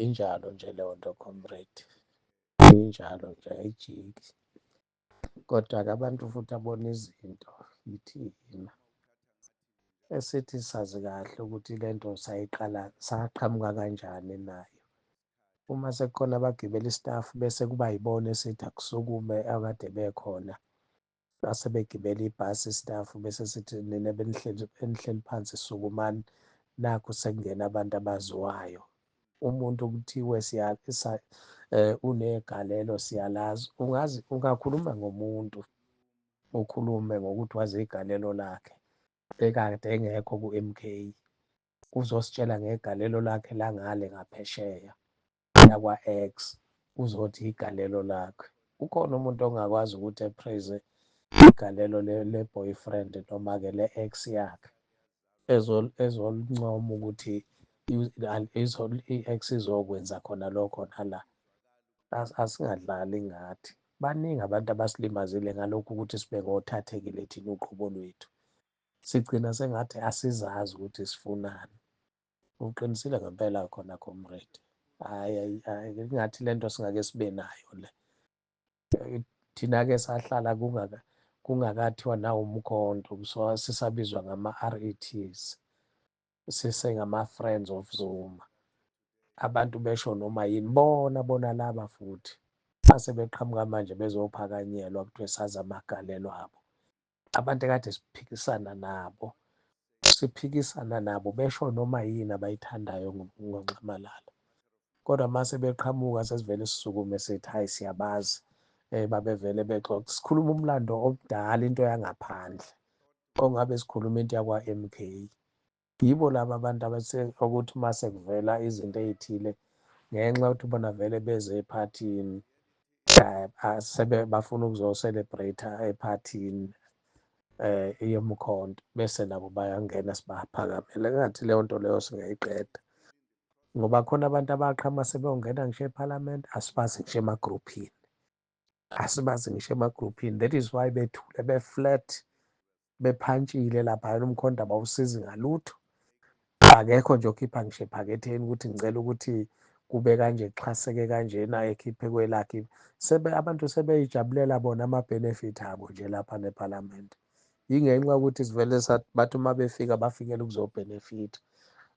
Injalo nje leyo nto, comrade, injalo nje, ayijiki. Kodwa-ke abantu futhi abona izinto yithina esithi sazi kahle ukuthi le nto sayiqala saqhamuka kanjani nayo. Uma sekukhona abagibela i-staff bese kuba yibona esithi akusukume akade bekhona asebegibela ibhasi i-staff, bese sithi nina benihleli enihleli phansi sukumani, nakhu sekungena abantu abaziwayo. Umuntu kuthiwe unegalelo siyalazi, ungazi ungakhuluma ngomuntu ukhulume ngokuthi wazi igalelo lakhe ekade engekho ku-MK, uzositshela ngegalelo lakhe langale ngaphesheya lakwa-X, uzothi igalelo lakhe. Ukhona umuntu ongakwazi ukuthi e-praise igalelo le-boyfriend noma-ke le-ex yakhe ezolincoma ukuthi i-ex izokwenza khona lokho nala? Asingadlali ngathi. Baningi abantu abasilimazile ngalokhu ukuthi sibe ngothathekile thina uqobo lwethu. Sigcina sengathi asizazi ukuthi sifunani. Uqinisile ngempela khona, comrade. Hhayi, hhayi, hhayi, kungathi le nto singake sibe nayo le. Thina-ke sahlala kungakathiwa nawu umkhonto, so sisabizwa ngama-RETs, sisengama-Friends of Zuma. Abantu besho noma yini bona bona laba futhi mase beqhamuka manje bezophakanyelwa kuthiwe sazi amagalelo abo. Abantu ekade siphikisana nabo, siphikisana nabo besho noma yini abayithandayo ngoNxamalala. Kodwa mase beqhamuka sesivele sisukume sithi hhayi, siyabazi, babevele bexoxa. Sikhuluma umlando omdala, into yangaphandle ongabe sikhuluma into yakwa-MK. Yibo laba abantu ukuthi uma sekuvela izinto ey'thile ngenxa yokuthi bona vele beze ephathini, sebe bafuna ukuzo-celebrate ephathini yomkhonto, bese nabo bayangena sibaphakamele. Engathi leyo nto leyo singayiqeda ngoba khona abantu abaqhamuka sebeyongena ngisho ephalamende, asibazi ngisho emagruphini, asibazi ngisho emagruphini. That is why bethule be-flat bephantshile laphayana, umkhonto abawusizi ngalutho. Akekho nje okhipha ngisho ephaketheni ukuthi ngicela ukuthi kube kanje, kuxhaseke kanjena, ekhiphe kwelakhe. Sebe abantu sebeyijabulela bona ama-benefit abo nje lapha nephalamende. Yingenxa yokuthi sivele bathi uma befika bafikele ukuzo-benefit.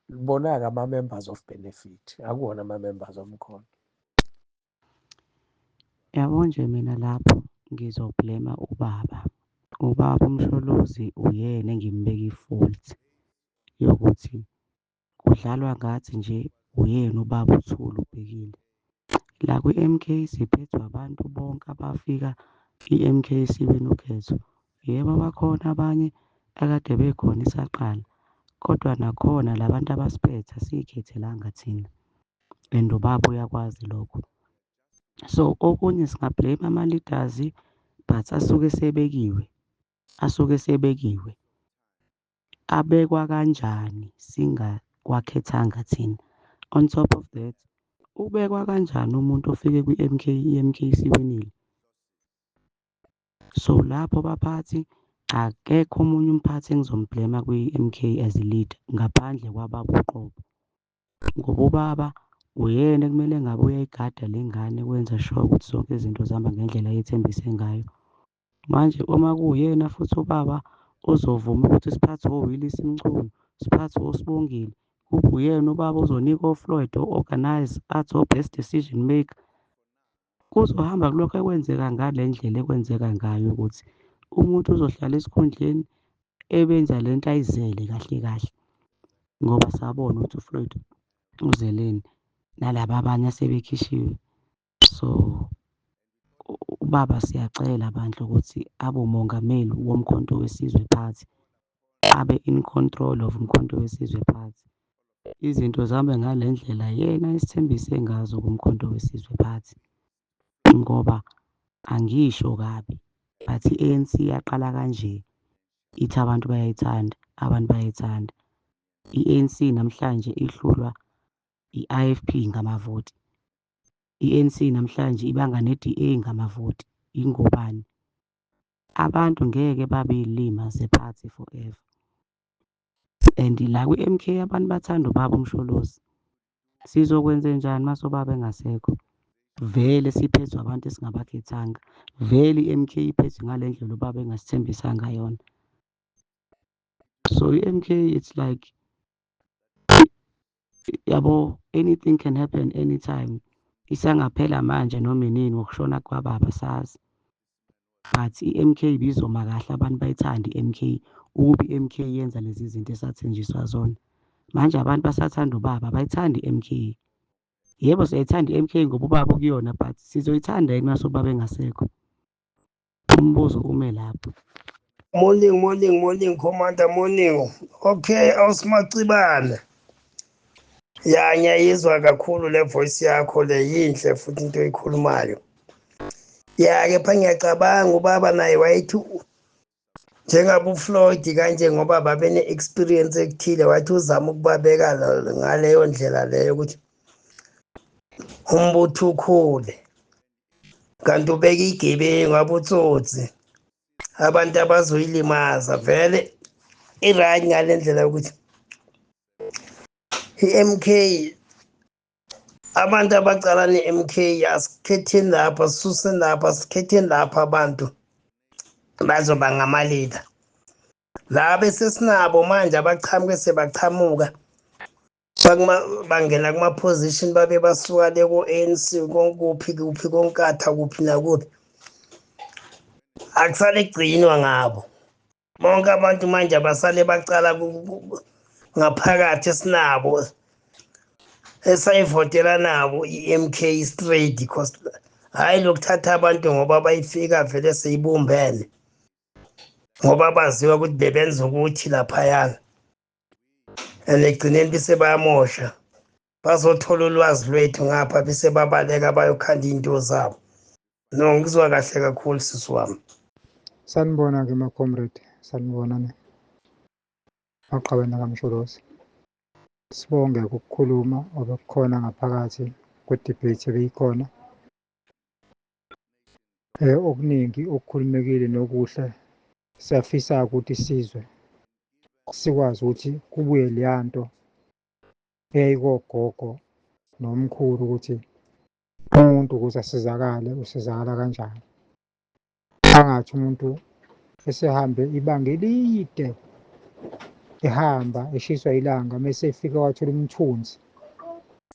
Bona-ke ama-members of benefit, akuwona ama-members omkhonto. Yabo nje, mina lapho ngizo-blame ubaba. Ubaba uMsholozi uyena engimbeka i-fault yokuthi kudlalwa ngathi nje, uyena ubaba uThuli ubhekile. La kwi-MK siphethwe abantu bonke abafika i-MK siwina ukhetho. Yebo, bakhona abanye akade bekhona isaqala, kodwa nakhona la bantu abasiphethe asiy'khethelanga thina and ubaba uyakwazi lokho. So okunye singa-blame ama-leaders, but asuke sebekiwe, asuke sebekiwe. Abekwa kanjani singawakhethanga thina? On top of that, ubekwa kanjani umuntu ofike kwi-MK, i-MK isiwinile? So lapho baphathi, akekho omunye umphathi engizom-blame kwi-MK as a leader ngaphandle kwababa uqobo. Ngoba ubaba uyena ekumele ngabe uyayigada le ngane, wenza sure ukuthi zonke izinto zihamba ngendlela ayethembise ngayo. Manje uma kuwuyena futhi ubaba ozovuma ukuthi siphathwe o-Willies Mchunu, siphathwe oSibongile, kube uyena ubaba ozonika o-Floyd o-organize, athi o-best decision maker. Kuzohamba kulokhu ekwenzeka ngale ndlela ekwenzeka ngayo ukuthi umuntu uzohlala esikhundleni ebenza lento ayizele kahle kahle, ngoba sabona ukuthi uFloyd uzeleni nalaba abanye asebekhishiwe. So ubaba siyacela bandla ukuthi abe umongameli woMkhonto weSizwe Party, abe in control of uMkhonto weSizwe Party. Izinto zihambe ngale ndlela yena esithembise ngazo kuMkhonto weSizwe Party. Ngoba angisho kabi, but i-ANC yaqala kanje ithi abantu bayayithanda, abantu bayayithanda. I-ANC namhlanje ihlulwa i-IFP ngamavoti. I-ANC namhlanje ibanga ne-DA ngamavoti. Ingobani? Abantu ngeke babe yilima zephathi forever. And la kwi-MK abantu bathanda ubaba uMsholozi. Sizokwenzenjani mase ubaba engasekho? Vele siphethwe abantu esingabakhethanga. Vele i-M_K iphethwe ngale ndlela ubaba engasithembisanga yona. So i-M_K it's like, yabo, anything can happen anytime. Isangaphela manje noma inini ngokushona kwababa sazi. But i-M_K ibizoma kahle abantu bayithande i-M_K ukube i-M_K yenza lezi zinto esathenjiswa zona. Manje abantu basathanda ubaba, abayithandi i-M_K. Yebo, siyayithanda i-M_K ngoba ubaba ukuyona, but sizoyithanda yini mase ubaba engasekho? Umbuzo ume lapho. Morning, morning, morning, Commander, morning. Okay, awusimacibane. Ya, ngiyayizwa kakhulu le voice yakho le, yinhle futhi into oyikhulumayo. Ya, kepha ngiyacabanga ubaba naye wayethi njengabo uFloyd kanje, ngoba babene-experience ekuthile, wathi uzama ukubabeka ngaleyo ndlela leyo ukuthi umbutho ukhule, kanti ubeka igebengu, abotsotsi, abantu abazoyilimaza. Vele i-right ngale ndlela yokuthi i-MK, abantu abacala ne-MK, asikhetheni lapha, sisuseni lapha, sikhetheni lapha abantu bazoba ngama-leader laba esesinabo manje abachamuke, sebachamuka bangena kuma-position, babe basuka le ko-ANC, kuphi kuphi, konkatha kuphi nakuphi, akusale kugcinwa ngabo bonke abantu manje abasale bacala ngaphakathi esinabo esayivotela nabo i-MK straight, because hhayi lokuthatha abantu ngoba bayifika vele seyibumbene, ngoba baziwa ukuthi bebenza ukuthi laphayana, and ekugcineni bese bayamosha, bazothola ulwazi lwethu ngapha bese babaleka bayokhanda iy'nto zabo. No, ngizwa kahle kakhulu, sisi wami. Sanibona-ke ma-comrade, sanibona ne maqabane kaMsholozi. Sibonge ukukhuluma obekukhona ngaphakathi kwe-debate ebeyikhona. Okuningi okukhulumekile nokuhle, siyafisa ukuthi sizwe sikwazi ukuthi kubuye leya nto eyayikogogo nomkhulu ukuthi umuntu ukuze asizakale usizakala kanjani. Angathi umuntu esehambe ibanga elide ehamba eshiswa ilanga, mese efika wathola umthunzi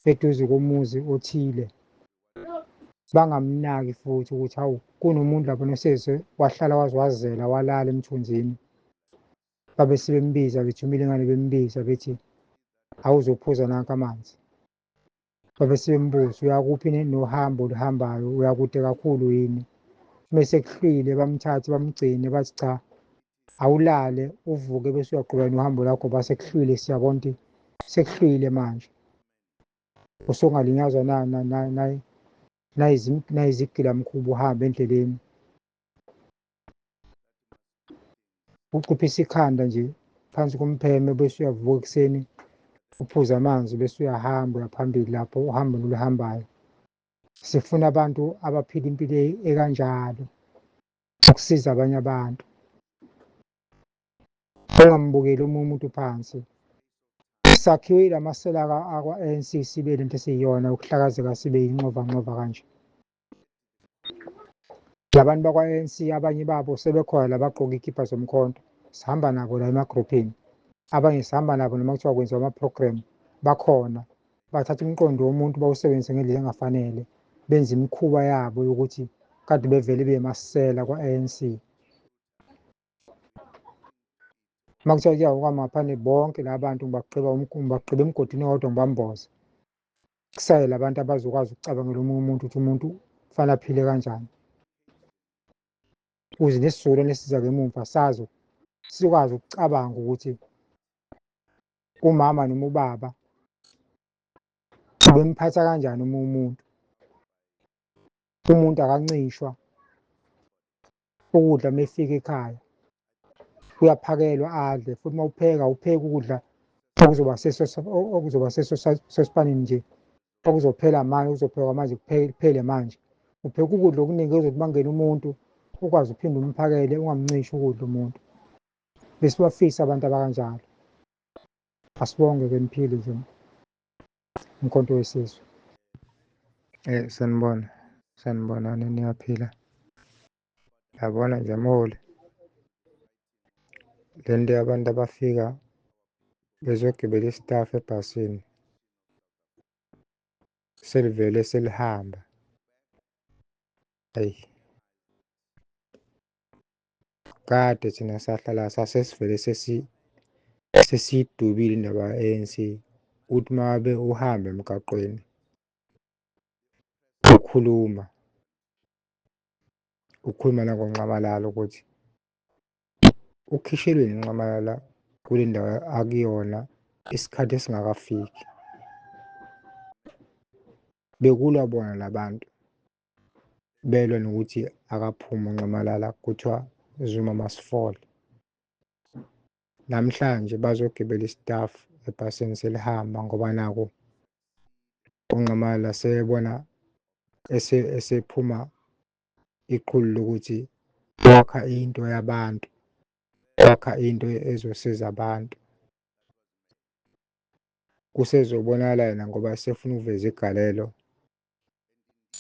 eduze komuzi othile, bangamnaki futhi ukuthi hawu, kunomuntu lapha noseze wahlala waze wazela walala emthunzini. Babe sebembiza, bethumile ingane, bembiza bethi awuzophuza nanka amanzi. Babe sebembuza uyakuphi nohambo oluhambayo, uyakude kakhulu yini? Mese kuhlwile bamthathe bamgcine, bathi cha, awulale uvuke bese uyaqhubeka nohambo lakho, base kuhlwile, siyabona ukuthi sekuhlwile manje, usungalinyazwa nayizigilamkhuba uhambe endleleni. Ucuphisa ikhanda nje phansi kompheme bese uyavuka ekuseni, uphuze amanzi bese uyahamba uyaphambili lapho uhambo noluhambayo. Sifuna abantu abaphila impilo ekanjalo ukusiza abanye abantu. Ungambukeli omunye umuntu phansi. Sakhiwe ilamasela akwa-ANC sibe lento esiyiyona, ukuhlakazeka sibe yinxovanxova kanje. Labantu bakwa-ANC abanye babo sebekhona labagqoka ikhipha zomkhonto, sihamba nabo la emagruphini, abanye sihamba nabo noma kuthiwa kwenziwa ama-program, bakhona bathatha umqondo womuntu bawusebenzise ngendlela engafanele, benze imikhuba yabo yokuthi kade bevele bemasela kwa-ANC. Uma kuthiwa kuyawukwamaphane bonke la bantu ngibagqiba ngibagqiba emgodini owodwa, ngibamboze kusale labantu abazokwazi ukucabangela omunye umuntu ukuthi umuntu kufanele aphile kanjani, ukuze nesizukulwane esiza ngemumva sazo sikwazi ukucabanga ukuthi umama noma ubaba ubemphatha kanjani omunye umuntu. Umuntu akancishwa ukudla uma efika ekhaya, uyaphakelwa adle, futhi uma upheka upheka ukudla okuzoba okuzoba sesosipanini nje, okuzophela manje, okuzophekwa manje kuphele manje. Upheka ukudla okuningi ozothi uma kungena umuntu ukwazi uphinde umphakele, ungamncishi ukudla umuntu. Besibafisa abantu abakanjalo. Asibonge-ke, niphile nje. Umkhonto Wesizwe. Sanibona, sanibonani, niyaphila? Yabona nje mholi, le nto yabantu abafika bezogibela isitafu ebhasini selivele selihamba. Eyi, kade thina sahlala sasesivele sesiyidubile indaba ye-ANC. Uthi uma ngabe uhamba emgaqweni ukhuluma, ukhuluma nangoNxamalala ukuthi ukhishelweni uNxamalala kule ndawo akuyona isikhathi esingakafiki. Bekulwa bona labantu belwa nokuthi akaphume uNxamalala, kuthiwa Zuma must fall. Namhlanje bazogibela isitafu ebhasini selihamba ngoba naku uNxamalala sebona esephuma iqhulu lokuthi wakha into yabantu, wakha into ezosiza abantu. Kusezobonakala yena ngoba sefuna ukuveza igalelo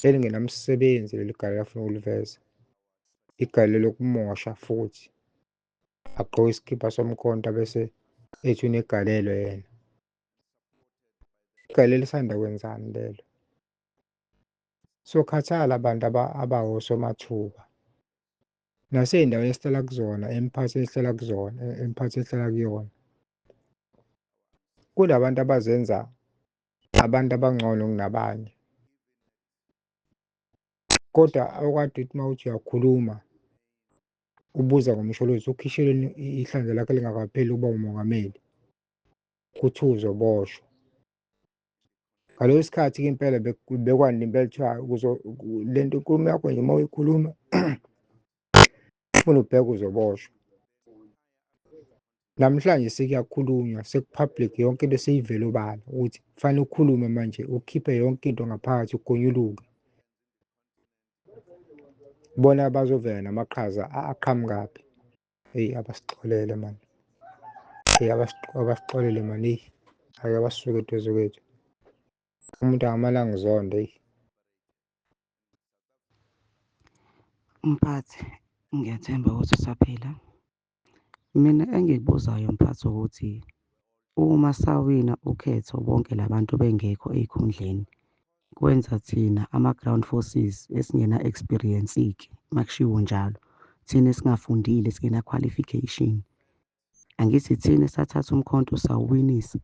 elingenamsebenzi, leli galelo afuna ukuliveza, igalelo lokumosha futhi agqoke isikibha somkhonto bese ethi unegalelo yena. Igalelo lisanda kwenzani lelo? Sokhathala abantu abawosomathuba nasey'ndaweni esihlala kuzona, emphakathini esihlala kuzona, emphakathini esihlala kuyona, kunabantu abazenza abantu abangcono kunabanye, kodwa okade uthi uma uthi uyakhuluma ubuza ngoMsholozi, ukhishelweni ihlandla lakhe lingakapheli ukuba umongameli, kuthiwa uzoboshwa. Ngaleso sikhathi-ke impela bekwanda impela kuthiwa le nto inkulumo yakho nje uma uyikhuluma ufuna ubheke uzoboshwa. Namhlanje sekuyakhulunywa, seku-public, yonke into seyivele obala ukuthi kufanele ukhulume manje, ukhiphe yonke into ngaphakathi ugonyuluke. Bona bazovela namaqhaza aqhamukaphi. Eyi, abasixolele mani, eyi abasixolele mani, eyi ake basuke eduze kwethu. Umuntu angamane angizonde eyi. Mphathi, ngiyathemba ukuthi usaphila. Mina engikubuzayo mphathi ukuthi uma sawina ukhetho bonke labantu bengekho ey'khundleni, kwenza thina ama-ground forces esingena experience-ke makushiwo njalo, thina esingafundile esingena qualification. Angithi thina esathatha umkhonto sawuwinisa.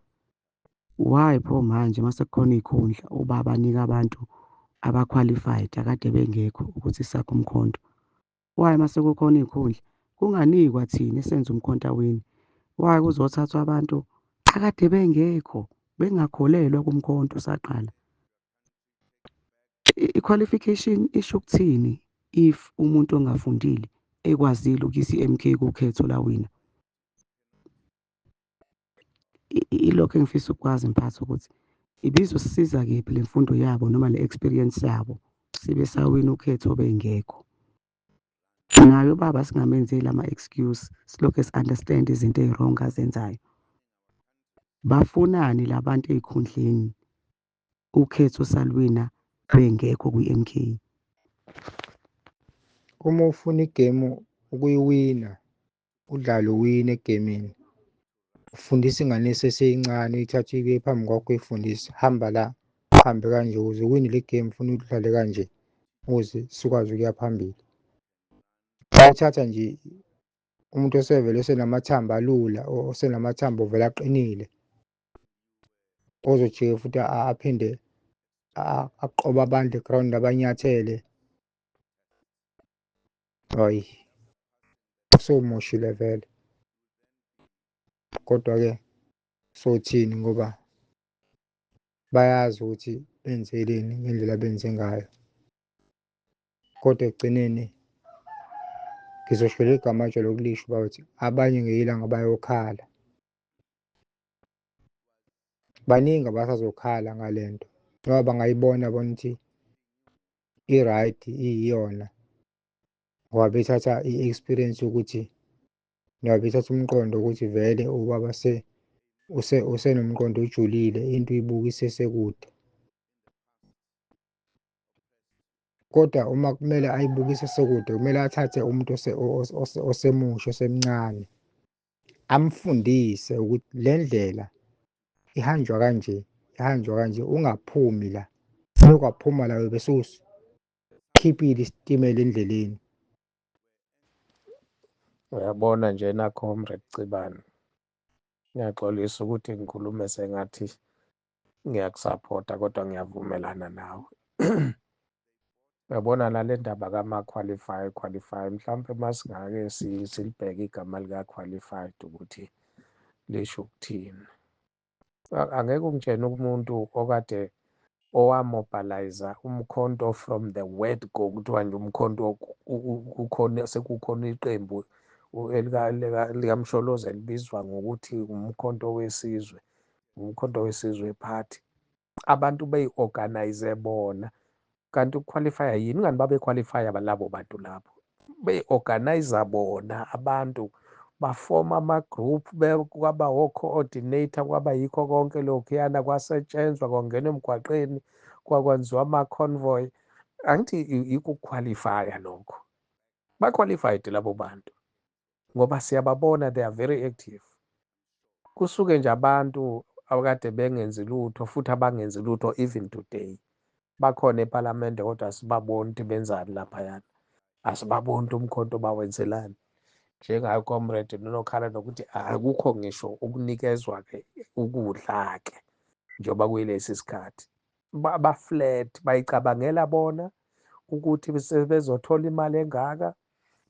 Why pho manje mase kukhona iy'khundla ubaba anika abantu aba-qualified akade bengekho ukuthi sakhe umkhonto? Why mase kukhona iy'khundla kunganikwa thina esenza umkhonto awini? Why kuzothathwa abantu akade bengekho bengakholelwa kumkhonto usaqala? I-qualification isho ukuthini if umuntu ongafundile ekwazile ukuyisa i-M_K kukhetho lawina? Ilokho engifisa ukukwazi mphathi ukuthi ibizosisiza kephi le mfundo yabo noma le experience yabo sibe sawina ukhetho bengekho. Naye ubaba singamenzeli ama-excuse, silokhu si-understand izinto ey'wrong azenzayo. Bafunani la bantu ey'khundleni ukhetho salwina bengekho kwi-M_K? Uma ufuna igemu ukuyiwina, udlale uwine egemini, ufundisa ingane eseseyincane, uyithathe uyibeke phambi kwakho uyifundise, hamba la, uhambe kanje ukuze uwine le game ufuna udlale kanje ukuze sikwazi ukuya phambili. Uthatha nje umuntu osevele osenamathambo alula, osenamathambo vele aqinile, ozojike futhi aphinde aqobe abantu egrawundi abanyathele. Hhayi, sewumoshile vele. Kodwa-ke sothini ngoba bayazi ukuthi benzeleni ngendlela abenze ngayo. Kodwa ekugcineni ngizosho leli gama ajwayele ukulisho bathi abanye ngelinye ilanga bayokhala. Baningi abasazokhala ngale nto ngoba bangayibona bona ukuthi i-right iyiyona ngoba bethatha i-experience yokuthi noma bethatha umqondo ukuthi vele ubaba se Usenomqondo ojulile, into uyibuka isesekude. Kodwa uma kumele ayibukise sekude, kumele athathe umuntu osemusha osemncane, amfundise ukuthi le ndlela ihanjwa kanje, ihanjwa kanje, ungaphumi la. Uma waphuma la uyobe ususikhiphile isitimela endleleni. Uyabona njena, Comrade Cibane, ngiyaxolisa ukuthi ngikhulume sengathi ngiyakusaphotha, kodwa ngiyavumelana nawe. Uyabona nale ndaba kama-qualify qualify, mhlawumpe masingake silibheke igama lika-qualified ukuthi lisho ukuthini. Angeke ungitshene umuntu okade owamobilize uMkhonto from the word go, kuthiwa nje uMkhonto kukhona, sekukhona iqembu likaMsholozi elibizwa ngokuthi uMkhonto weSizwe, uMkhonto weSizwe Party. Abantu beyi-organize bona, kanti ukuqualifya yini? Ingani babe-qualifya labo bantu labo? Beyi-organize bona abantu, bafoma ama-group, kwaba o-coordinator, kwaba yikho konke lokhuyana, kwasetshenzwa, kwangenwa emgwaqeni, kwakwenziwa ama-convoy. Angithi yikho ukuqualifya lokho? Ba-qualified labo bantu ngoba siyababona, they are very active. Kusuke nje abantu abakade bengenzi lutho, futhi abangenzi lutho even today, bakhona ephalamende, kodwa asibaboni ukuthi benzani laphayana, asibaboni ukuthi uMkhonto bawenzelani. Njengayo comrade nonokhala nokuthi akukho ngisho ukunikezwa-ke ukudla-ke njengoba kuyilesi sikhathi, ba-flat, bayicabangela bona ukuthi bezothola imali engaka,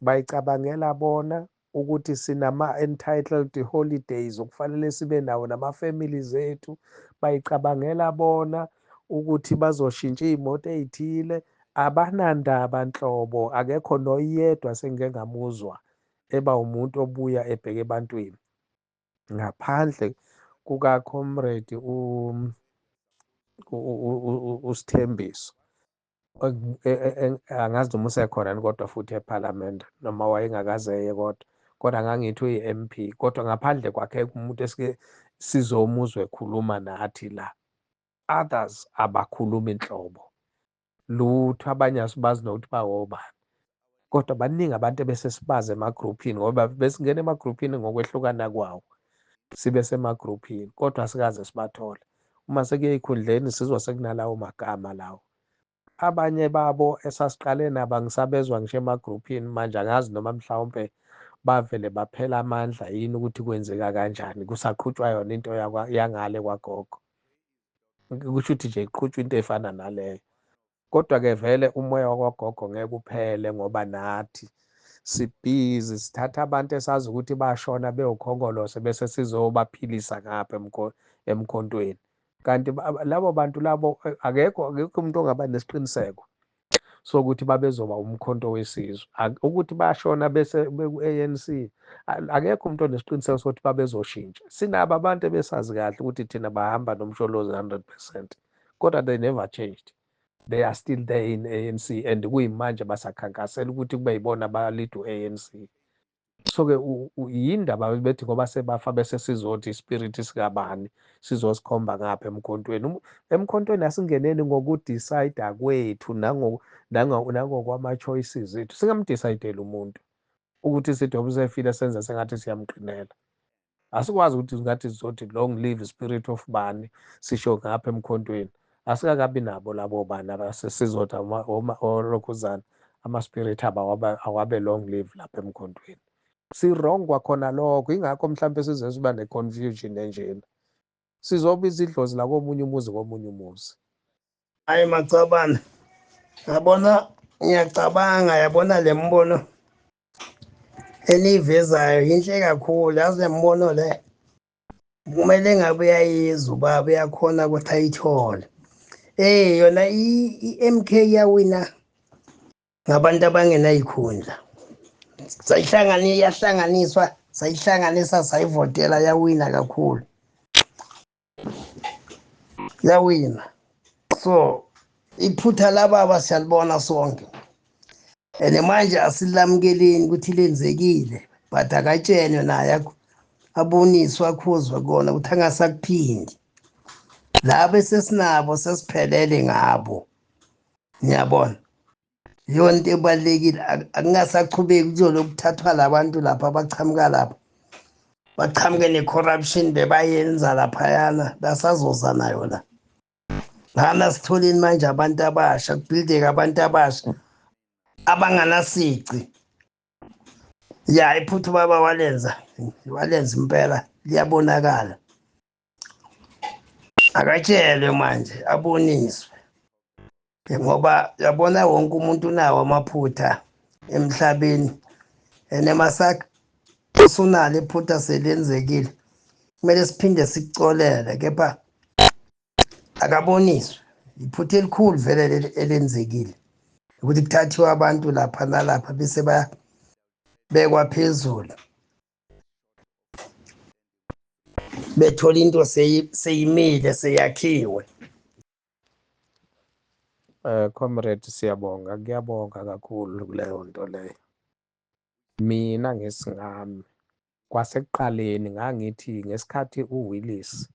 bayicabangela bona ukuthi sinama-entitled holidays okufanele sibe nawo nama-families ethu, bayicabangela bona ukuthi bazoshintsha iy'moto ey'thile. Abanandaba nhlobo, akekho noyedwa sengike ngamuzwa eba umuntu obuya ebheke ebantwini, ngaphandle kuka-comrade uSithembiso. Angazi noma usekhona yini kodwa futhi ephalamende, noma wayengakaze eye, kodwa ngangithi uyi-MP. Kodwa ngaphandle kwakhe umuntu esike sizomuzwa ekhuluma nathi la. Others abakhulumi inhlobo lutho, abanye asibazi nokuthi bawobani, kodwa baningi abantu ebese sibazi emagruphini, ngoba besingena emagruphini ngokwehlukana kwawo, sibe semagruphini, kodwa asikaze sibathole. Uma sekuye ey'khundleni sizwa sekunalawo magama lawo. Abanye babo esasiqale nabo angisabezwa ngisho emagruphini manje, angazi noma mhlawumpe bavele baphela amandla yini, ukuthi kwenzeka kanjani, kusaqhutshwa yona into yangale kwagogo. Kusho ukuthi nje iqhutshwa into efana naleyo. Kodwa-ke vele umoya wakwagogo ngeke uphele, ngoba nathi sibhizi sithatha abantu esazi ukuthi bashona bewukhongolose, bese sizobaphilisa ngapha emkhontweni. Kanti labo bantu labo, akekho umuntu ongaba nesiqiniseko sokuthi babezoba uMkhonto weSizwe. Ukuthi bashona bese beku-ANC, akekho umuntu onesiqiniseko sokuthi babezoshintsha. Sinabo abantu ebesazi kahle ukuthi thina bahamba noMsholozi 100%, kodwa they never changed, they are still there in ANC, and kuyimanje basakhankasela ukuthi kube yibona abalida u-ANC. So-ke yindaba bethi ngoba sebafa bese sizothi ispirit sikabani sizosikhomba ngapha emkhontweni. Emkhontweni asingeneni ngokudecide kwethu nangokwama-choices ethu. Singamdecideli umuntu ukuthi sithi obusefile senze sengathi siyamqinela. Asikwazi ukuthi ngathi sizothi long live spirit of bani, sisho ngapha emkhontweni. Asikakabi nabo labo bani abasesizothi olokhuzana ama-spirit abo awabe long live lapha emkhontweni. Si-wrong kwakhona lokho, ingakho mhlawumbe size siba ne-confusion enjena. Sizobiza idlozi la komunye umuzi komunye umuzi. Hayi Macabana, yabona, ngiyacabanga, yabona le mbono eniyivezayo yinhle kakhulu. Yazi le mbono le kumele ngabe uyayizwa ubaba, uyakhona ukuthi ayithole. Yona i-MK yawina ngabantu abangenayikhundla, yahlanganiswa, sayihlanganisa, sayivotela, yawina kakhulu, yawina. So iphutha lababa siyalibona sonke, and manje asilamukeleni ukuthi lenzekile, but akatshenwe naye. Aboniswe, akhuzwe kona ukuthi angasakuphindi. Labo esesinabo sesiphelele ngabo, ngiyabona iyona into ebalulekile. Akungasachubeki kuzolokhu kuthathwa labantu lapha abachamuka lapha, bachamuke ne-corruption bebayenza laphayana, basazoza nayo la. Lana sitholeni manje abantu abasha, kubhildeke abantu abasha abanganasici. Ya, iphutha ubaba walenza, walenza impela, liyabonakala. Akatshelwe manje, aboniswe, ngoba yabona wonke umuntu unawo amaphutha emhlabeni, and masakhe usunalo iphutha selenzekile, kumele siphinde sikucolele, kepha akaboniswe. Iphutha elikhulu vele leli elenzekile ukuthi kuthathiwe abantu lapha nalapha bese bayabekwa phezulu, bethola into seyimile, seyakhiwe. Comrade, siyabonga, kuyabonga kakhulu kuleyo nto leyo. Mina ngesingami kwasekuqaleni ngangithi ngesikhathi uWillis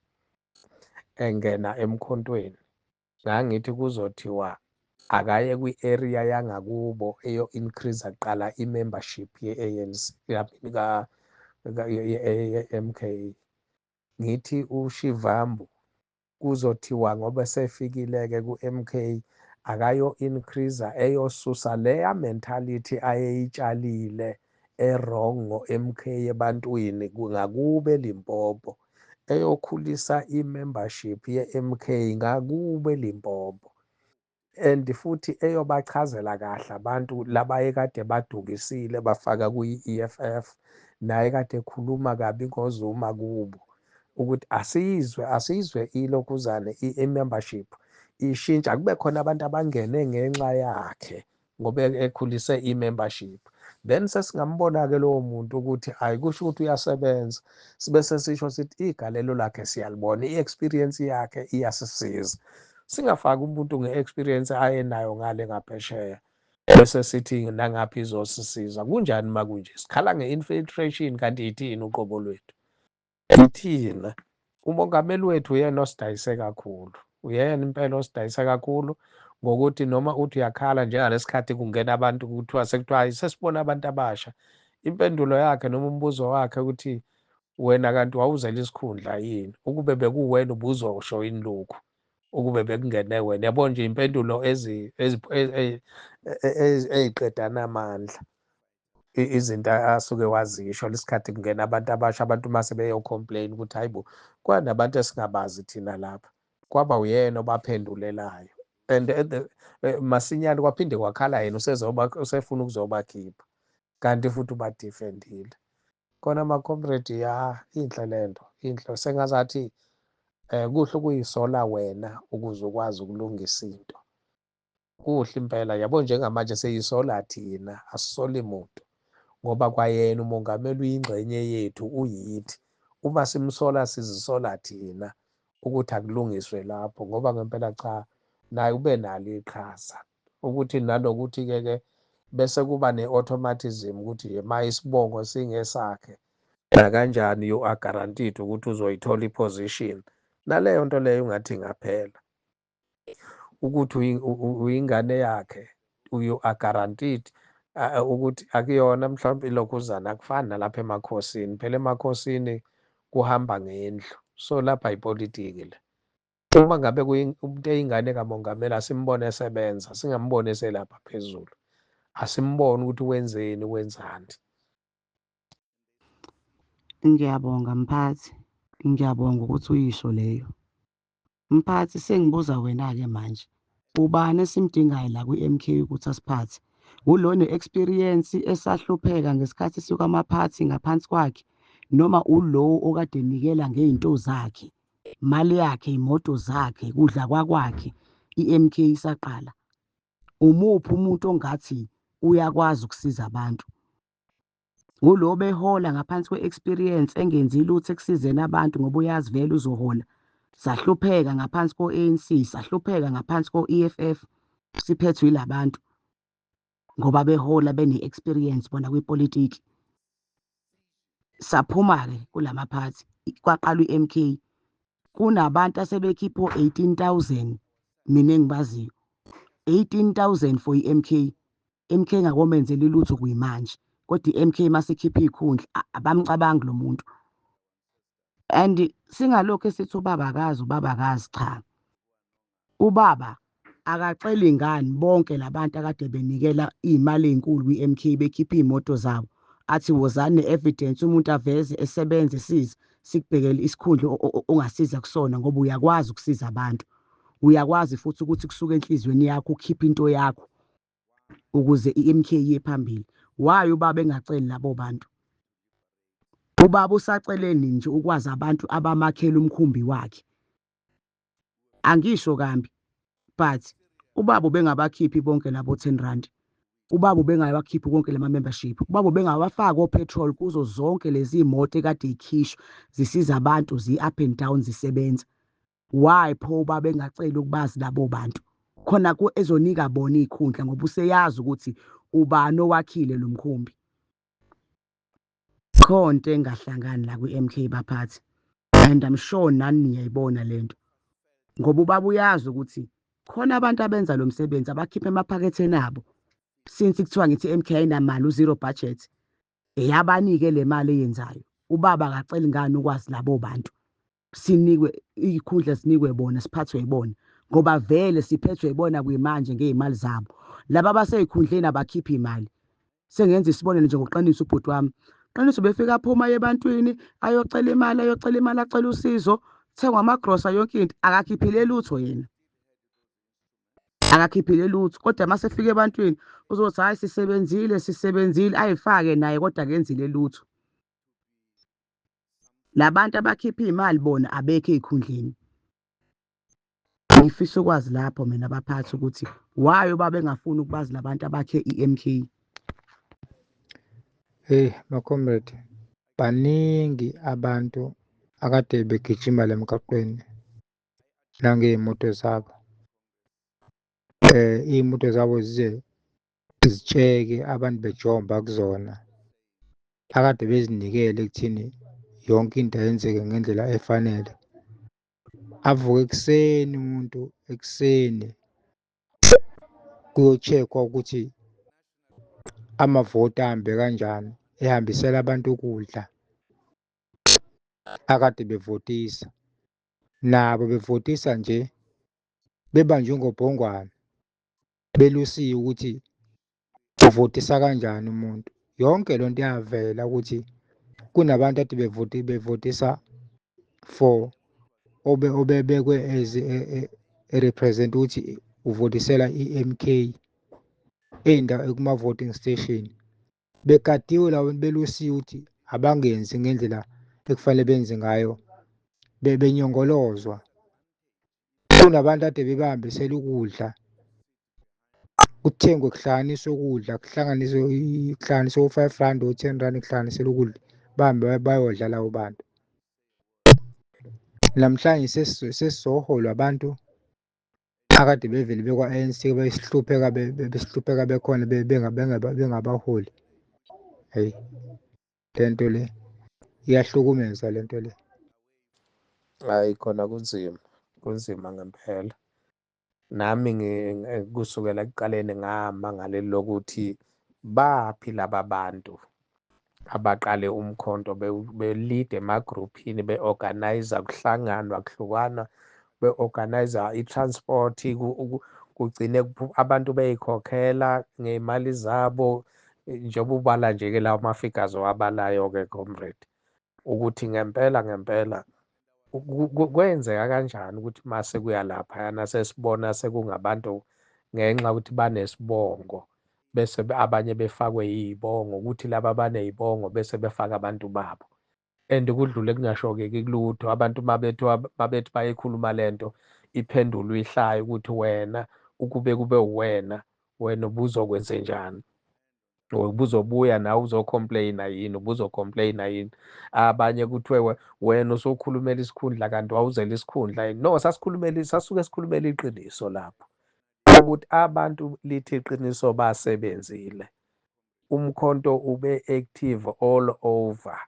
engena emkhontweni, ngangithi kuzothiwa akaye kwi-area yangakubo eyo-increase kuqala i-membership ye-ANC, ye-MK. Ngithi uShivambu kuzothiwa ngoba sefikile-ke ku-MK akayo-increase, eyosusa leya mentality ayeyitshalile e-wrong ngo-MK ebantwini ngakube Limpopo, eyokhulisa i-membership ye-MK ngakube Limpopo, and futhi eyobachazela kahle abantu labayekade badukisile bafaka kwi-EFF, naye kade ekhuluma kabi ngoZuma kubo, ukuthi asizwe, asizwe ilokhuzane i-membership ishintsha, kube khona abantu abangene ngenxa yakhe ngoba ekhulise i-membership. Then sesingambona-ke lowo muntu ukuthi ayikusho ukuthi uyasebenza, sibe sesisho sithi igalelo lakhe siyalibona, i-experience yakhe iyasisiza. Singafaki umuntu nge-experience ayenayo ngale ngaphesheya bese sithi nangapha izosisiza. Kunjani uma kunje? Sikhala nge-infiltration, kanti yithini uqobo lwethu? Yithina. Umongameli wethu uyena osidayise kakhulu, uyena impela osidayise kakhulu, ngokuthi noma uthi uyakhala njengalesikhathi kungena abantu kuthiwa sekuthiwa hayi sesibona abantu abasha, impendulo yakhe noma umbuzo wakhe ukuthi wena kanti wawuzela isikhundla yini? Ukube bekuwena ubuzosho yini lokhu ukube bekungene wena? Yabo nje impendulo eziqedana amandla, izinto asuke wazisho lesikhathi kungena abantu abasha, abantu mase beyo-complain ukuthi hayi bo, kwanabantu esingabazi thina lapha, kwaba uyena obaphendulelayo. And masinyane kwaphinde kwakhala yena usefuna ukuzobakhipha, kanti futhi ubadefendile khona ama-comrade. Ya, inhle lento, inhle. Sengazathi kuhle ukuyisola wena ukuze ukwazi ukulungisa into. Kuhle impela, yabo. Njengamanje seyisola thina, asisoli muntu, ngoba kwayena umongameli uyingxenye yethu, uyithi. Uma simsola sizisola thina ukuthi akulungiswe lapho, ngoba ngempela cha, naye ube nalo iqhaza ukuthi nanokuthi-ke ke bese kuba ne-automatism ukuthi ma isibongo singesakhe nakanjani you are guaranteed ukuthi uzoyithola i-position. Naleyo nto leyo ungathi ingaphela ukuthi uyingane yakhe, you are guaranteed ukuthi akuyona mhlawumbe ilokhuzana. Akufani nalapha emakhosini phela, emakhosini kuhamba ngendlu, so lapha ipolitiki le. Uma ngabe umuntu eyingane kamongameli, asimbone esebenza, singamboni eselapha phezulu, asimbone ukuthi wenzeni, wenzani. Ngiyabonga mphathi, ngiyabonga ukuthi uyisho leyo. Mphathi, sengibuza wena-ke manje, ubani esimdingayo la kwi-MK ukuthi asiphathe? Ulo ne-experience esahlupheka ngesikhathi sikwamaphathi ngaphansi kwakhe, noma ulo okade enikela ngey'nto zakhe, imali yakhe, iy'moto zakhe, kudla kwakwakhe, i-MK isaqala? Umuphi umuntu ongathi uyakwazi ukusiza abantu? Ulo behola ngaphansi kwe-experience, engenzi lutho ekusizeni abantu ngoba uyazi vele uzohola. Sahlupheka ngaphansi ko-ANC, sahlupheka ngaphansi ko-EFF, siphethwe yilabantu ngoba behola bene-experience bona kwipolitiki. Saphuma-ke kulamaphathi, kwaqalwa i-M_K. Kunabantu asebekhiphe o-18,000 mina engibaziyo. 18,000 for i-M_K. M_K ingakomenzeli lutho kuyimanje, kodwa i-M_K masikhipha iy'khundla abamcabangi lo muntu. And singalokhu esithi ubaba akazi, ubaba akazi, cha. Ubaba akaceli ngani bonke labantu akade benikela iy'mali ey'nkulu kwi-M_K bekhipha iy'moto zabo, athi wozani ne-evidence, umuntu aveze esebenze esiza, sikubhekele isikhundla ongasiza kusona ngoba uyakwazi ukusiza abantu. Uyakwazi futhi ukuthi kusuke enhliziyweni yakho ukhiphe into yakho ukuze i-M_K iye phambili. Why ubaba engaceli labo bantu? Ubaba usaceleni nje ukwazi abantu abamakhela umkhumbi wakhe? Angisho kambi, but ubaba ubengabakhiphi bonke labo 10 rand. Ubaba ubengawakhiphi konke lama membership. Ubaba ubengawafaki o-petrol kuzo zonke lezi moto ekade ikhishwa zisiza abantu zi up and down zisebenza. Why pho ubaba engaceli ukubazi labo bantu? Khona ku ezonika bona ikhundla ngoba useyazi ukuthi ubani owakhile lo mkhumbi. Khonto engahlangani la kwi-M_K baphathi, and I'm sure nani niyayibona lento, ngoba ubaba uyazi ukuthi khona abantu abenza lo msebenzi abakhipha emaphaketheni abo. Since kuthiwa ngithi i-M_K ayinamali, u-zero budget, eyabanike le mali eyenzayo. Ubaba akaceli ngani ukwazi labo bantu, sinikwe iy'khundla, sinikwe bona, siphathwe yibona, ngoba vele siphethwe yibona kuyimanje ngey'mali zabo. Laba abasey'khundleni abakhiphi imali. Sengenza isibonelo nje ngoqiniso, ubhuti wami Qiniso befika aphuma ebantwini ayocela imali, ayocela imali, acela usizo, thengwa amagrosa, yonke into, akakhiphile lutho yena, akakhiphile lutho, kodwa uma sefika ebantwini uzothi hhayi sisebenzile, sisebenzile, ayifake naye, kodwa akenzile lutho. Labantu abakhipha iy'mali bona abekho ey'khundleni. Ngifisa ukwazi lapho mina baphathi ukuthi why ubaba engafuni ukubazi labantu abakhe i-M_K. Hey ma-comrade, baningi abantu akade begijima la emgaqweni nangey'moto zabo. Iy'moto zabo zize zitsheke abantu bejomba kuzona. Akade bezinikele ekuthini yonke into ayenzeke ngendlela efanele. Avuke ekuseni umuntu ekuseni kuyo-check-wa ukuthi amavoti ahambe kanjani, ehambisela abantu ukudla akade bevotisa. Nabo bevotisa nje bebanjwe ngobhongwane, belusiwe ukuthi uvotisa kanjani umuntu. Yonke lento iyavela ukuthi kunabantu ade bevotisa for obebekwe as e-represent ukuthi uvotisela i-M_K ey'ndawo kuma-voting station. Begadiwe labo bantu, belusiwe ukuthi abangenzi ngendlela ekufanele benze ngayo, benyongolozwa. Kunabantu ade bebahambisela ukudla, kuthengwe kuhlanganiswe ukudla, kuhlanganiswe kuhlanganiswe o-five rand, o-ten rand, kuhlanganiselwe ukudla, bahambe bayodla labo bantu. Namhlanje sesizoholwa abantu akade bevele bekwa-A_N_C besihlupheka besihlupheka bekhona bengabaholi. Hhayi, le nto le iyahlukumeza le nto le. Hhayi khona kunzima, kunzima ngempela. Nami kusukela ekuqaleni ngama ngaleli lokuthi baphi laba bantu abaqale umkhonto be-lead emagruphini, be-organise, kuhlanganwa, kuhlukanwa, be-organise i-transport, kugcine abantu bey'khokhela ngey'mali zabo, njengoba ubala nje-ke lawo ma-figures owabalayo-ke comrade, ukuthi ngempela ngempela kwenzeka kanjani ukuthi mase kuya laphayana sesibona sekungabantu ngenxa yokuthi banesibongo, bese abanye befakwe iy'bongo, ukuthi laba abaney'bongo bese befaka abantu babo, and kudlule kungashokeki kulutho. Abantu mabethi bayikhuluma lento, iphendulwe ihlaya ukuthi wena ukube kube uwena, wena ubuzokwenzenjani, ubuzobuya nawe uzo-complain-a yini, ubuzo-complain-a yini? Abanye kuthiwe wena usukhulumela isikhundla kanti wawuzela isikhundla yini? No, sasikhulumela, sasuke sikhulumela iqiniso lapho, ukuthi abantu lithi iqiniso basebenzile. Umkhonto ube active all over.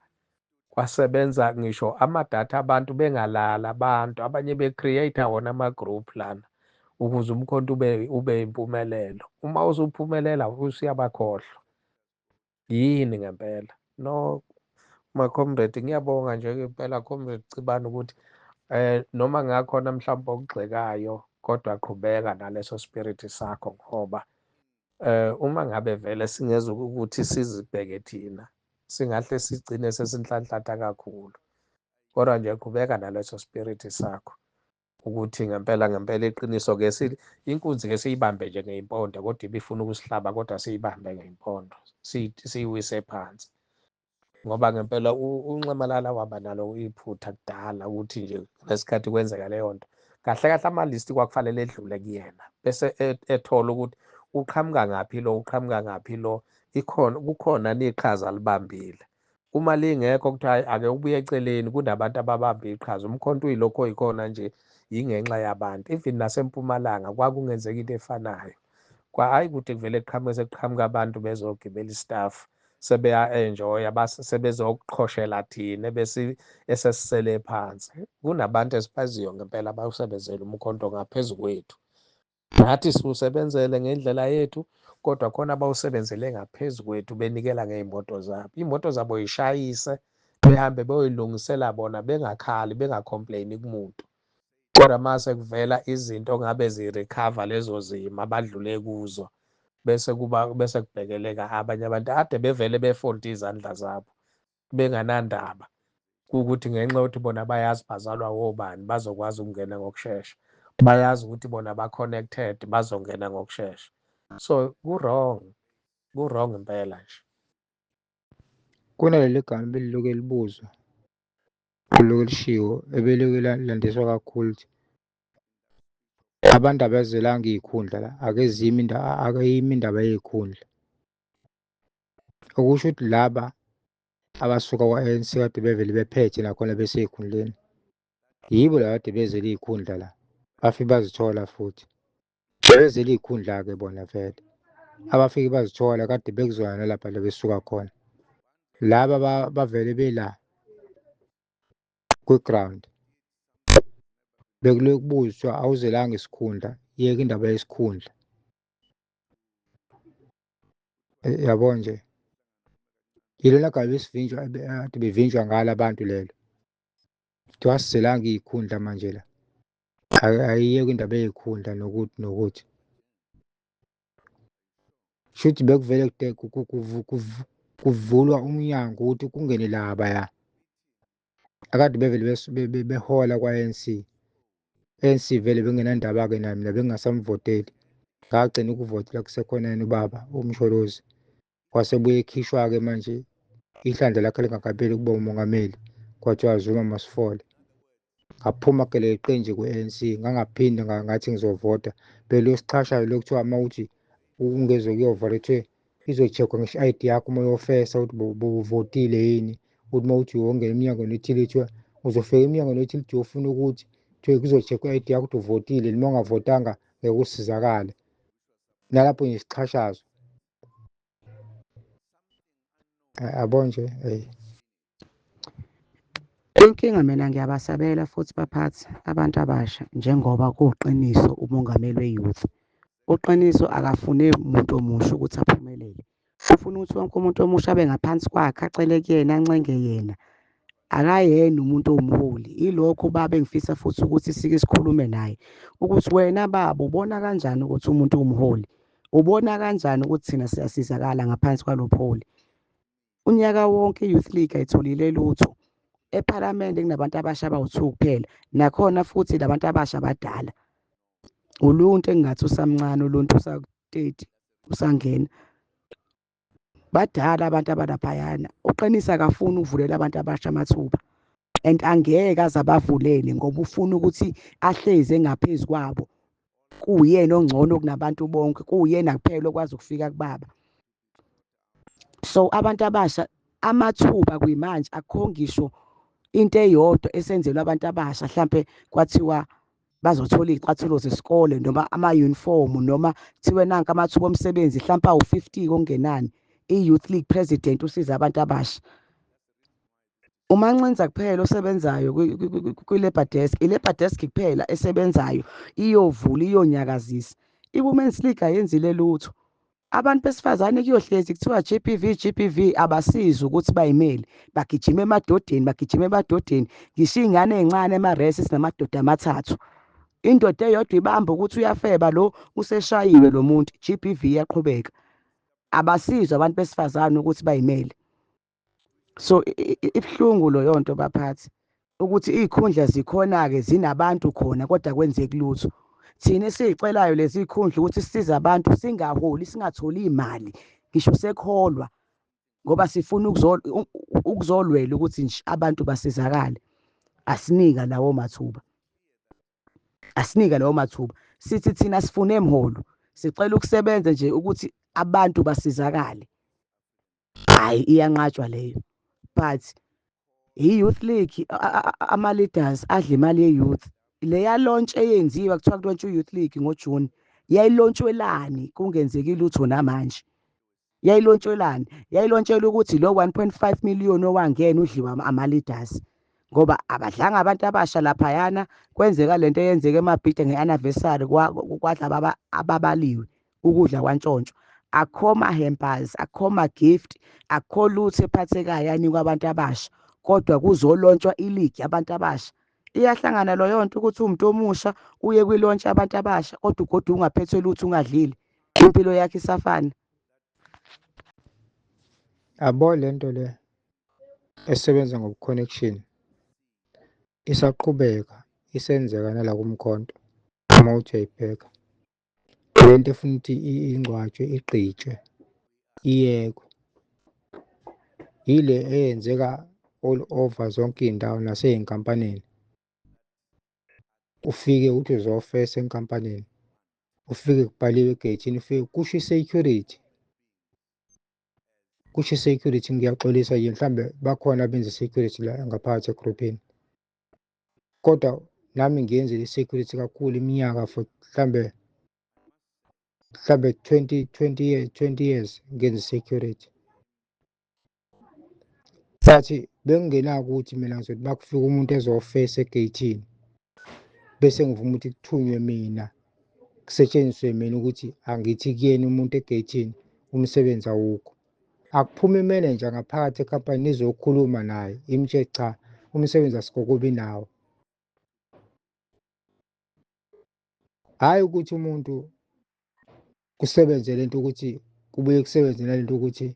Kwasebenza ngisho amadatha abantu bengalala abantu abanye be-create-a wona ama-group lana ukuze umkhonto ube impumelelo. Uma usuphumelela usuyabakhohlwa. Yini ngempela? No, ma-comrade, ngiyabonga nje impela comrade Cibane ukuthi noma ngakhona mhlawumbe okugxekayo kodwa qhubeka naleso spirit sakho ngoba uma ngabe vele singeze ukuthi sizibheke thina singahle sigcine sesinhlanhlatha kakhulu. Kodwa nje qhubeka naleso spirit sakho ukuthi ngempela ngempela iqiniso ke inkunzi ke siyibambe nje ngey'mpondo kodwa ibifuna ukusihlaba kodwa siyibambe ngey'mpondo siyiwise phansi. Ngoba ngempela uNxamalala waba nalo iphutha kudala ukuthi nje ngesikhathi kwenzeka leyo nto kahle kahle ama-list kwakufanele edlule kuyena bese ethola ukuthi uqhamuka ngaphi lo, uqhamuka ngaphi lo, ikhona kukhona iqhaza alibambile. Uma lingekho kuthiwa hhayi ake ubuye eceleni kunabantu ababambe iqhaza. Umkhonto uyilokhu oyikhona nje yingenxa yabantu. Even naseMpumalanga kwakungenzeka into efanayo. Hhayi kude kuvele kuqhamuke sekuqhamuka abantu bezogibela i-staff sebeya-enjoy-a sebezoqhoshela thina esesisele phansi. Kunabantu esibaziyo ngempela abawusebenzela umkhonto ngaphezu kwethu. Nathi siwusebenzele ngendlela yethu kodwa khona abawusebenzele ngaphezu kwethu benikela ngey'moto zabo. Iy'moto zabo yishayise behambe beyoyilungisela bona bengakhali benga-complain-i kumuntu. Kodwa mase kuvela izinto ongabe zi-recover lezo zimo abadlule kuzo bese kuba bese kubhekeleka abanye abantu ade bevele befolde izandla zabo benganandaba kuwukuthi ngenxa yokuthi bona bayazi bazalwa wobani bazokwazi ukungena ngokushesha, bayazi ukuthi bona ba-connected bazongena ngokushesha. So ku-wrong, ku-wrong impela nje. Kunaleli gama ebeliloku elibuzwa, liloku lishiwo, ebeloku landiswa kakhulu ukuthi abantu abazelanga iy'khundla la, akezimi akeyimi indaba yey'khundla. Okusho ukuthi laba abasuka kwa-ANC kade bevele bephethe nakhona besey'khundleni, yibo laba kade bezele iy'khundla la, bafike bazithola futhi. Bebezele iy'khundla-ke bona vele. Abafike bazithola kade bekuzona nalapha la besuka khona. Laba bavele bela kwi-ground. Bekuloku kubuzwa awuzelanga isikhundla, yeka indaba yesikhundla. Yabo nje. Yilona gama besivinjwa kade bevinjwa ngalo abantu lelo. Kuthiwa asizelanga iy'khundla manje la. Ayiyeke indaba yey'khundla nokuthi nokuthi. Shuthi bekuvele kuvulwa umnyango ukuthi kungene labaya. Akade bevele behola kwa-ANC. ANC vele bengenandaba-ke naye mina bengingasamvoteli. Ngagcina ukuvotela kusekhona yena ubaba uMsholozi. Wasebuye ekhishwa-ke manje ihlandla lakhe lingakapheli ukuba umongameli. Kwathiwa Zuma must fall. Ngaphuma geleqe nje kwi-ANC ngangaphinde ngathi ngizovota. Beluyosixhasha lokhu kuthiwa uma uthi ungeze kuyovota kuthiwe izo-check-wa ngisho i-I_D yakho uma uyofesa ukuthi bowuvotile yini. Ukuthi uma uthi uyongena emnyangweni othile kuthiwa uzofika emnyangweni othile uthi uyofuna ukuthi kuthiwe kuzo-check-wa i-I_D yakho ukuthi uvotile noma ungavotanga ngeke usizakale. Nalapho nje sixhashazwa. Yabo nje eyi. Inkinga mina ngiyabasabela futhi baphathi abantu abasha njengoba kuqiniso umongameli we-youth. Uqiniso akafune muntu omusha ukuthi aphumelele. Ufuna ukuthi wonke umuntu omusha abe ngaphansi kwakhe, acele kuyena, ancenge yena. Akayena umuntu owumholi. Ilokho baba engifisa futhi ukuthi sike sikhulume naye ukuthi wena baba ubona kanjani ukuthi umuntu uwumholi? Ubona kanjani ukuthi thina siyasizakala ngaphansi kwalo mholi? Unyaka wonke i-Youth League ayitholile lutho. Ephalamende kunabantu abasha abawu-2 kuphela. Nakhona futhi labantu abasha abadala. Uluntu engingathi usamncane, uluntu usa-30 usangena. Badala abantu abalaphayana. Uqinisa akafuni ukuvulela abantu abasha amathuba. And angeke aze abavulele ngoba ufuna ukuthi ahlezi engaphezu kwabo. Kuwuyena ongcono kunabantu bonke, kuwuyena kuphela okwazi ukufika kubaba. So abantu abasha amathuba kuyimanje akukho ngisho into eyodwa esenzelwa abantu abasha mhlampe kwathiwa bazothola iy'cathulo zesikole noma ama-uniform noma kuthiwe nanka amathuba omsebenzi mhlampe awu-50 okungenani. I-Youth League President usiza abantu abasha. UMancinza kuphela osebenzayo kwi-labour desk, i-labour desk kuphela esebenzayo iyovula iyonyakazisa. I-Women's League ayenzile lutho. Abantu besifazane kuyohlezi kuthiwa GBV GBV, abasizi ukuthi bayimele, bagijima emadodeni, bagijima emadodeni. Ngisho iy'ngane ey'ncane ema-res sinamadoda amathathu, indoda eyodwa ibamba ukuthi uyafeba lo, useshayiwe lo muntu, GBV iyaqhubeka. Abasizwa abantu besifazane ukuthi bayimele. So ibuhlungu leyo nto baphathi, ukuthi iy'khundla zikhona-ke, zinabantu khona, kodwa akwenzeki lutho. Thina esiy'celayo lezi y'khundla ukuthi sisize abantu, singaholi, singatholi iy'mali ngisho sekholwa, ngoba sifuna ukuzolwela ukuthi nje abantu basizakale. Asinika lawo mathuba, asinika lawo mathuba. Sithi thina sifune mholo, sicela ukusebenza nje ukuthi abantu basizakale. Hhayi, iyanqatshwa leyo. But i-youth league, ama-leaders adla imali ye-youth. Leya launch eyenziwa kuthiwa ku-launch-wa i-youth league ngoJuni, yayi-launch-welani kungenzeki lutho namanje? Yayi-launch-welani? Yayi-launch-elwa ukuthi lo 1.5 million owangena udliwa ama-leaders, ngoba abadlanga abantu abasha laphayana. Kwenzeka lento eyenzeka eMabhida nge-anniversary, kwadla ababaliwe, ukudla kwantshontshwa. Akukho ma-hampers, akukho ma-gift, akukho lutho ephathekayo yanikwa abantu abasha, kodwa kuzo-launch-wa i-league yabantu abasha. Iyahlangana leyo nto ukuthi uwumuntu omusha uye kwi-launch yabantu abasha, kodwa ugoduke ungaphethwe lutho, ungadlile, impilo yakho isafana. Yabo, lento le esebenza ngobu-connection isaqhubeka isenzeka nala kuMkhonto. Uma uthi uyayibheka lento efuna ukuthi ingcwatshwe, igqitshwe, iyekwe, ile eyenzeka all over zonke iy'ndawo nasey'nkampanini. Ufike uthi uzofesa enkampanini, ufike kubhaliwe egeyithini, ufike kusho i-security, kusho i-security. Ngiyaxolisa nje, mhlambe bakhona abenza i-security la ngaphakathi egruphini, kodwa nami ngiyenzile i-security kakhulu iminyaka, for mhlambe 20 20 years, 20 years ngenza i-security. Bathi bengingenako ukuthi mina ngizothi makufika umuntu ezofesa egeyithini bese ngivuma ukuthi kuthunywe mina, kusetshenziswe mina ukuthi angithi kuyena umuntu egeyithini umsebenzi awukho. Akuphume imenenja ngaphakathi ekhampanini izokhuluma naye, imtshele cha, umsebenzi asikokubi nawo. Hhayi ukuthi umuntu kusebenze lento ukuthi kubuye kusebenze nalento ukuthi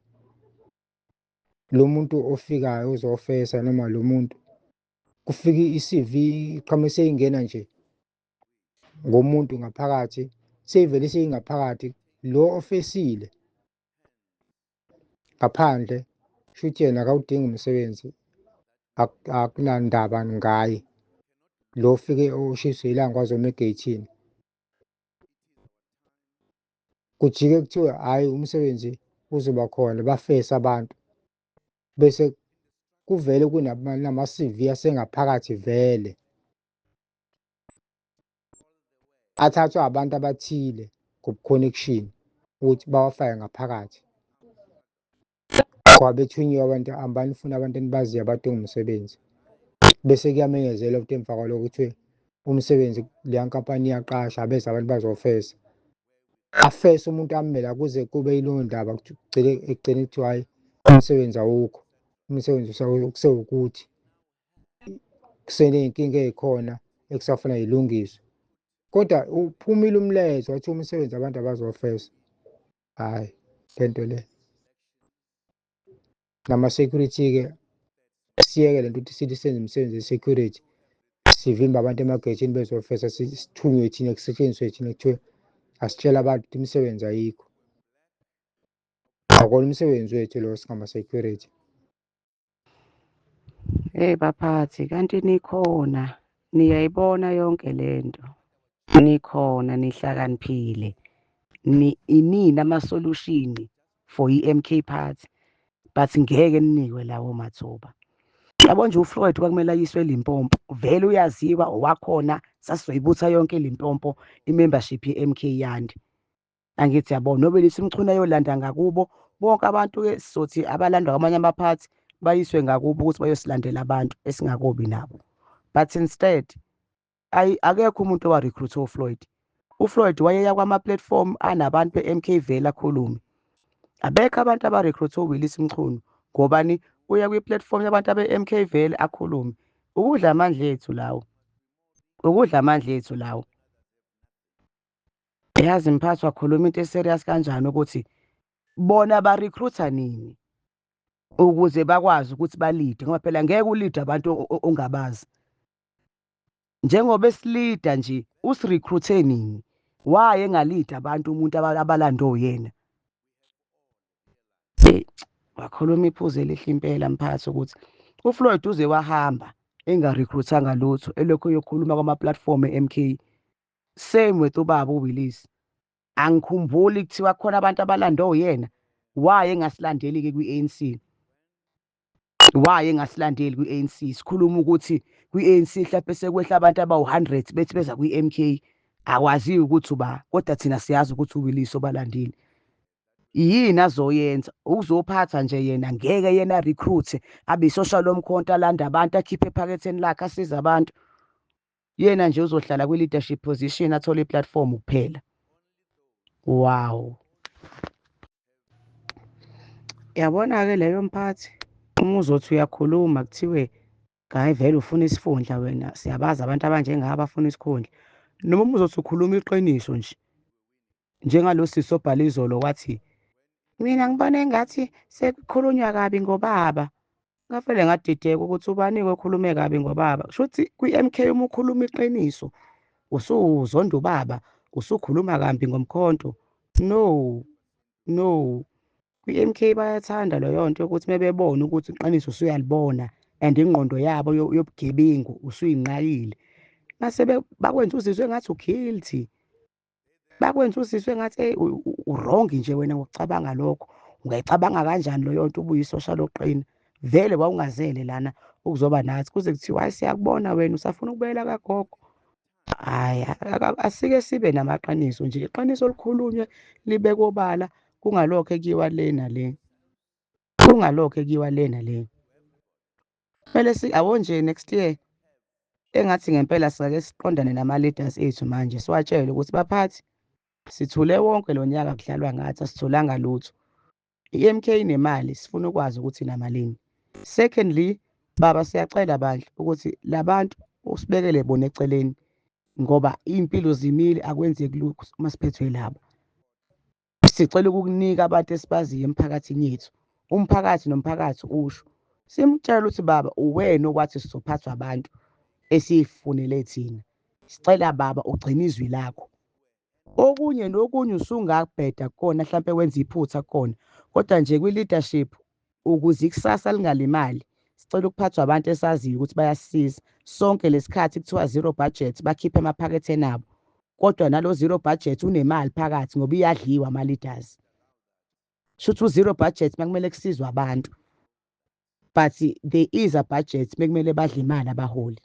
lo muntu ofikayo uzofesa, noma lo muntu kufika i-CV iqhamuke seyingena nje ngomuntu ngaphakathi, seyivele seyingaphakathi lo ofesile ngaphandle, shuthi yena akawudingi umsebenzi, akunandaba ngaye lo ofike oshiswe ilanga wazoma egeyithini. Kujike kuthiwe hhayi, umsebenzi uzoba khona, bafese abantu, bese kuvele kunama-CV asengaphakathi vele athathwa abantu abathile ngobu-connection ukuthi bawafake ngaphakathi, ngoba bethunyiwe abantu, hambani funa abantu enibaziyo abadinga umsebenzi, bese kuyamenyezelwa ukuthi emva kwalokho kuthiwe umsebenzi leya nkampani iyaqasha, abeze abantu bazofesa. Afese umuntu amele kuze kube yileyo ndaba, kugcine ekugcine kuthiwa hhayi, umsebenzi awukho, umsebenzi kusewukuthi kuseney'nkinga ey'khona ekusafuna y'lungiswe, kodwa uphumile umlayezo wathi umsebenzi abantu abazofesa. Hhayi, lento le nama-security-ke, siyeke lento ukuthi sithi senze imisebenzi ye-security, sivimbe abantu emageyithini bezofesa, sithunywe thina, kusetshenziswe thina, kuthiwe asitshele abantu ukuthi imisebenzi ayikho. Akona umsebenzi wethu lo singama-security. Hey baphathi, kanti nikhona, niyayibona yonke lento. Nikhona, nihlakaniphile. Ni inini ama-solution for i-MK Party, but ngeke ninikwe lawo mathuba. Yabo nje, uFloyd kwakumele ayiswe eLimpopo, vele uyaziwa owakhona, sasizoyibutha yonke eLimpopo i-membership ye-MK yandi. Angithi yabo, noBelisa Mchunu ayolanda ngakubo, bonke abantu-ke sizothi abalandwa kwamanye amaphathi. Bayiswe ngakubo ukuthi bayosilandela abantu esingakobi nabo. But instead, akekho umuntu owa-recruit uFloyd. UFloyd wayeya kwama-platform anabantu be-MK vele akhulume. Abekho abantu aba-recruit uWillies Mchunu ngobani uya kwi-platform yabantu abe-MK vele akhulume. Ukudla amandla ethu lawo. Ukudla amandla ethu lawo. Yazi mphathi, wakhuluma into e-serious kanjani ukuthi bona ba-recruit-a nini ukuze bakwazi ukuthi ba-lead-e, ngoba phela ngeke u-lead-e abantu ongabazi. Njengoba esi-lead-a nje, usi-recruit-e nini? Why enga-lead-i abantu umuntu abalande uyena? Eyi, wakhuluma iphuzu elihle impela mphathi ukuthi uFloyd uze wahamba enga-recruit-anga lutho, elokhu eyokhuluma kwama-platform e-MK. Same with ubaba uWillies. Angikhumbuli kuthiwa khona abantu abalande uyena. Why engasilandeli-ke kwi-ANC? Why engasilandeli kwi-ANC? Sikhuluma ukuthi kwi-ANC mhlawumbe sekwehla abantu abawu-100 bethi beza kwi-MK, akwaziwa ukuthi uba, kodwa thina siyazi ukuthi uWillies obalandile. Yini azoyenza? Ukuzophatha nje yena, ngeke yena recruit abe isosha lomkhonto, alande abantu, akhiphe ephaketheni lakhe, asize abantu. Yena nje uzohlala kwi-leadership position, athole i-platform kuphela. Wow. Yabona-ke leyo mphathi, uma uzothi uyakhuluma kuthiwe hhayi vele ufuna isikhundla wena, siyabazi abantu abanjengabo abafuna isikhundla. Noma uma uzothi ukhuluma iqiniso nje, njengalo sisi obhale izolo wathi, mina ngibona engathi sekukhulunywa kabi ngobaba. Ngavele ngadideka ukuthi ubani-ke okhulume kabi ngobaba. Kusho ukuthi kwi-MK uma ukhuluma iqiniso usuzonda ubaba, usukhuluma kambi ngomkhonto. No, no. Kwi-MK bayathanda leyo nto yokuthi mebebona ukuthi iqiniso usuyalibona and ingqondo yabo yobugebengu usuyinqayile, mase bakwenza uzizwe engathi u-guilty, bakwenza uzizwe engathi hey, u-wrong nje wena ngokucabanga lokho. Ungayicabanga kanjani leyo nto ubuyisosha lokuqina? Vele wawungazele lana ukuzoba nathi, kuze kuthiwa hayi, siyakubona wena usafuna ukubuyela kagogo. Hhayi, asike sibe namaqiniso nje, iqiniso likhulunywe libekwe obala, kungalokho ekuyiwa le nale, kungalokho ekuyiwa le nale. Kumele yabo nje next year engathi ngempela singake siqondane nama-leaders ethu manje, siwatshele ukuthi baphathi, sithule wonke lo nyaka kudlalwa ngathi, asitholanga lutho. I-MK inemali, sifuna ukwazi ukuthi inamalini. Secondly, baba, siyacela bandla ukuthi labantu usibekele bona eceleni, ngoba iy'mpilo zimile, akwenzeki lutho uma siphethwe laba. Sicela ukukunika abantu esibaziyo emphakathini yethu, umphakathi nomphakathi usho, simtshele ukuthi baba, uwena okwathi sizophathwa abantu esiyifunele thina. Sicela baba ugcine izwi lakho. Okunye nokunye usungabheda kukona, hlampe wenza iphutha kukona, kodwa nje kwi-leadership, ukuze ikusasa lingalimali, sicela ukuphathwa abantu esaziyo ukuthi bayasisiza. Sonke lesikhathi kuthiwa zero budget, bakhiphe emaphaketheni abo, kodwa nalo zero budget unemali phakathi ngoba iyadliwa ama-leaders. Shuthi u-zero budget makumele kusizwe abantu, but there is a budget mekumele badle imali abaholi.